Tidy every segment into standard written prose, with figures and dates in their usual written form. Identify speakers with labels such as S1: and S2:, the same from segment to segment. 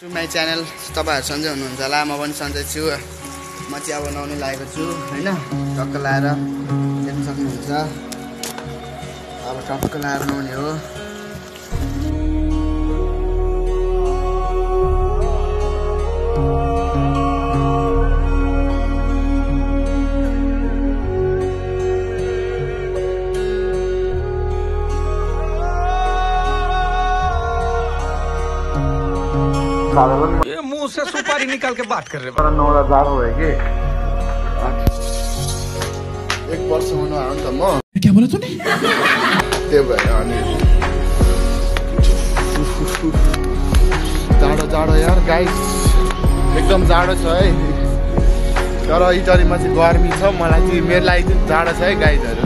S1: To my channel तपाईहरु सन्चै हुनुहुन्छ होला म पनि सन्चै छु म चिया बनाउने लागेको छु हैन टक्क लाएर देख्न सक्नुहुन्छ अब टक्क लाएर नुहाउने हो
S2: ये मुंह से सुपारी निकाल के बात कर रहे हैं।
S1: नौरा जाडो है कि एक वर्ष हुनु आयो नि त म
S3: क्या बोला तूने
S1: त्यो भएर अनि जाडो यार गाइस एकदम जाडो छ है तर इटरीमा चाहिँ गर्मी छ मलाई चाहिँ मेरो लागि चाहिँ जाडो छ है गाइसहरु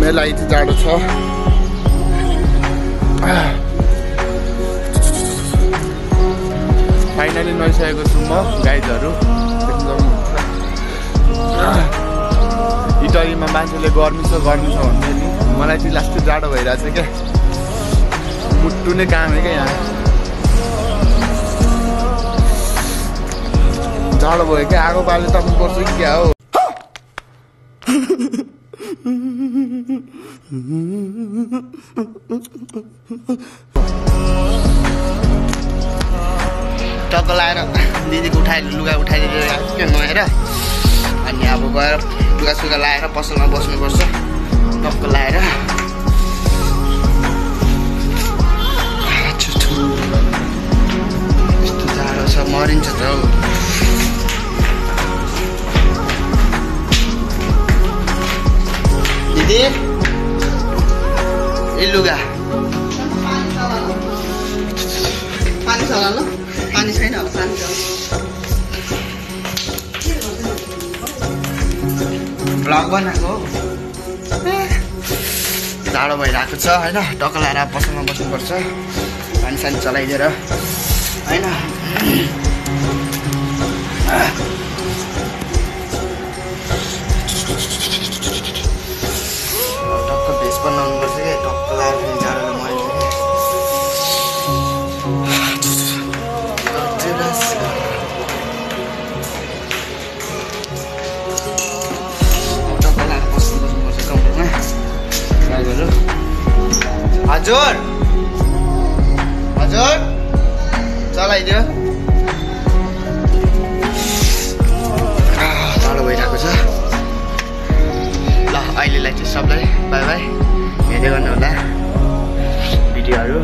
S1: मेरो लागि चाहिँ जाडो छ फाइनली नुहाइसकेको छु म गाइजहरु इटरीमा मान्छेले गर्मी छ भन्दै नि मलाई चाहिँ लास्ट जाडो भइरहेछ क्या मुट्टु नै काम है क्या यहाँ जाडो भयो क्या आगो बाल्ने तपाईँ पर्छ कि क्या हो टक्क लाएर दिदीको लुगा उठाइदिएर के नुहाएर अनि अब गएर लुगा सुगा लाएर पसलमा बस्नुपर्छ टक्क लाएर यस्तो जाडो छ मरिन्छ त हौ दिदी ए लुगा
S4: पानी छ ल पानी छैन अब पानी छ
S1: ब्लग बनाएको जाडो भइरहेको छ हैन टक्क लाएर पसलमा बस्नुपर्छ पानी सानी चलाइदिएर हैन टक्क भेज बनाउनुपर्छ क्या टक्क लाएर जाडोले मरिन्छ हजुर हजुर चलाइदियो जाडो भइरहेको छ ल अहिलेलाई चाहिँ सबलाई बाई बाई हेर्दै गर्नु होला भिडियोहरू